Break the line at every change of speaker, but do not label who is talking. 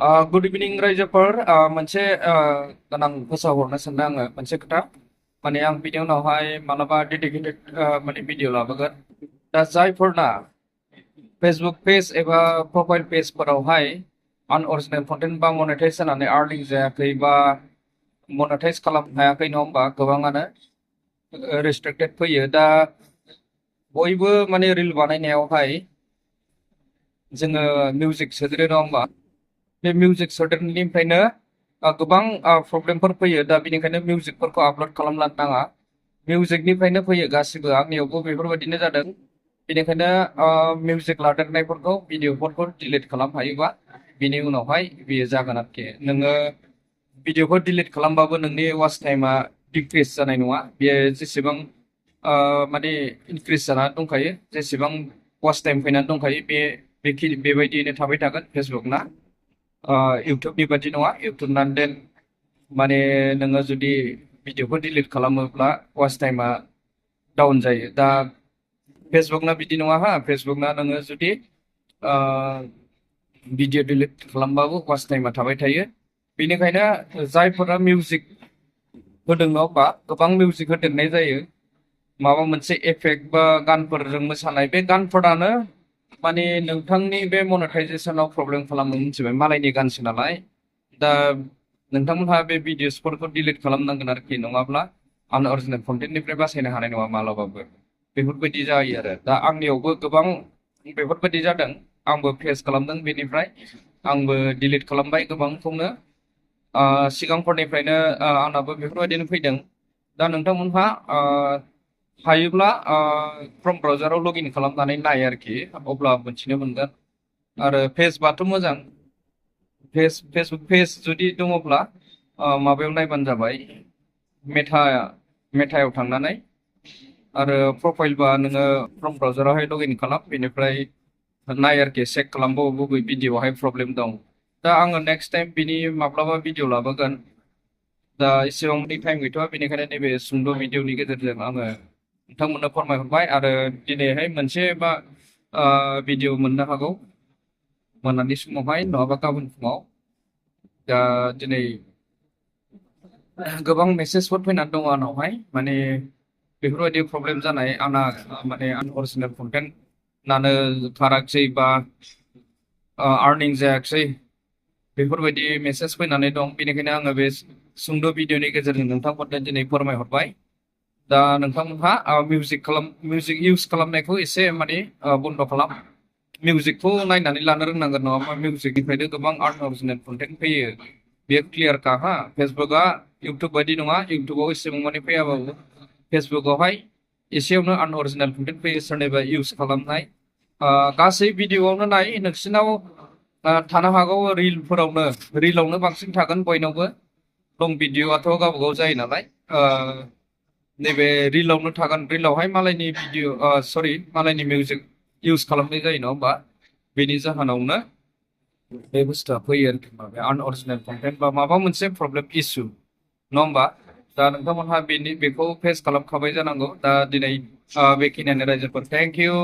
Good evening रायजोफोर मोनसे गोनां फोसावहरनो सानदों आङो मोनसे खोथा माने आं बिनि उनावहाय मालाबा डेडिकेटेड माने भिडिअ लाबोगोन दा जायफोरना फेसबुक पेज एबा प्रफाइल पेजफोरावहाय अनअरिजिनेल कन्टेन्ट बा मनेटाइज जानानै आर्निं जायाखै बा मनेटाइज खालामनो हायाखै नङा होमबा गोबाङानो रेस्ट्रिक्टेड फैयो दा बयबो माने रिल बानायनायावहाय जोङो मिउजिक सोदेरो नङा होमबा बे मिउजिक सोदेरनायनिफ्रायनो गोबां प्रब्लेमफोर फैयो दा बेनिखायनो मिउजिकफोरखौ आपल'ड खालामलांनो नाङा मिउजिकनिफ्रायनो फैयो गासिबो आंनियावबो बेफोरबायदिनो जादों बेनिखायनो मिउजिक लादेरनायफोरखौ भिडिअफोरखौ डिलिट खालाम हायोबा बिनि उनावहाय बेयो जागोन आरोखि नोङो भिडिअफोर डिलिट खालामबाबो नोंनि वाच टाइमा डिक्रिज जानाय नङा बेयो जेसेबां माने इनक्रिज जानानै दंखायो जेसेबां वाच टाइम फैनानै दंखायो बेबायदियैनो थाबाय थागोन फेसबुकना इउटुबनि बादि नङा इउटुबना देन माने नोङो जुदि भिडिअफोर डिलिट खालामोब्ला वाच टाइमा डाउन जायो दा फेसबुकना बिदि नङा हा फेसबुकना नोङो जुदि भिडिअ डिलिट खालामबाबो वाच टाइमा थाबाय थायो बेनिखायनो जायफोरा मिउजिक होदों नङा होमबा गोबां मिउजिक होदेरनाय जायो माबा मोनसे एफेक्ट बा गानफोरजों मोसानाय बे गानफोरानो माने नोंथांनि बे मनेटाइजेसनाव प्रब्लेम खालामनो मिथिबाय मालायनि गानसो नालाय दा नोंथांमोनहा बे भिडिअसफोरखौ डिलिट खालामनांगोन आरोखि नङाब्ला अनअरिजिनेल कन्टेन्टनिफ्राय बासायनो हानाय नङा मालाबाबो बेफोरबायदि जायो आरो दा आंनियावबो गोबां बेफोरबायदि जादों आंबो फेस खालामदों बेनिफ्राय आंबो डिलिट खालामबाय गोबांखौनो सिगांफोरनिफ्रायनो आंनाबो बेफोरबायदिनो फैदों दा नोंथांमोनहा हायोब्ला क्रोम ब्राउजाराव लगइन खालामनानै नाय आरोखि अब्ला मोनथिनो मोनगोन आरो पेजबाथ' मोजां फेसबुक पेज जुदि दङब्ला माबायाव नायबानो जाबाय मेटायाव थांनानै आरो प्रफाइलबा नोङो क्रोम ब्राउजारावहाय लगइन खालाम बेनिफ्राय नाय आरोखि चेक खालाम बबे भिडिअआवहाय प्रब्लेम दं दा आङो नेक्स्ट टाइम बिनि माब्लाबा भिडिअ लाबोगोन दा एसेबांनि टाइम गैथ'वा बेनिखायनो नैबे सुंद' भिडिअनि गेजेरजों आङो नोंथांमोननो फोरमायहरबाय आरो दिनैहाय मोनसे बा भिडिअ मोननो हागौ मोनानि समावहाय नङाबा गाबोन फुङाव दा दिनै गोबां मेसेजफोर फैनानै दङ आंनावहाय माने बेफोरबायदि प्रब्लेम जानाय आंना माने अनअरिजिनेल कन्टेन्टनानो खाराखसै बा आर्निं जायाखसै बेफोरबायदि मेसेज फैनानै दं बेनिखायनो आङो बे सुंद' भिडिअनि गेजेरजों नोंथांमोननो दिनै फोरमायहरबाय दा नोंथांमोनहा मिउजिक इउज खालामनायखौ एसे माने बन्द' खालाम मिउजिकखौ नायनानै लानो रोंनांगोन नङाबा मिउजिकनिफ्रायनो गोबां अनअरिजिनेल कन्टेन्ट फैयो बेयो क्लियारखा हा फेसबुकआ इउटुब बायदि नङा इउटुबाव एसेबां माने फैयाबाबो फेसबुकआवहाय एसेयावनो अनअरिजिनेल कन्टेन्ट फैयो सोरनिबा इउज खालामनाय गासै भिडिअआवनो नाय नोंसिनाव थानो हागौ रिलावनो बांसिन थागोन बयनावबो लं भिडिअआथ' गावबागाव जायो नालाय नैबे रिलावनो थागोन रिलावहाय मालायनि मालायनि मिउजिक इउज खालामनाय जायो नङा होमबा बेनि जाहोनावनो बे बुस्थुआ फैयो आरोखि माबा अनअरिजिनेल कन्टेन्ट बा माबा मोनसे प्रब्लेम इस्यु नङा होमबा दा नोंथांमोनहा बेखौ फेस खालामखाबाय जानांगौ दा दिनै बेखिनियानो रायजोफोर थेंक इउ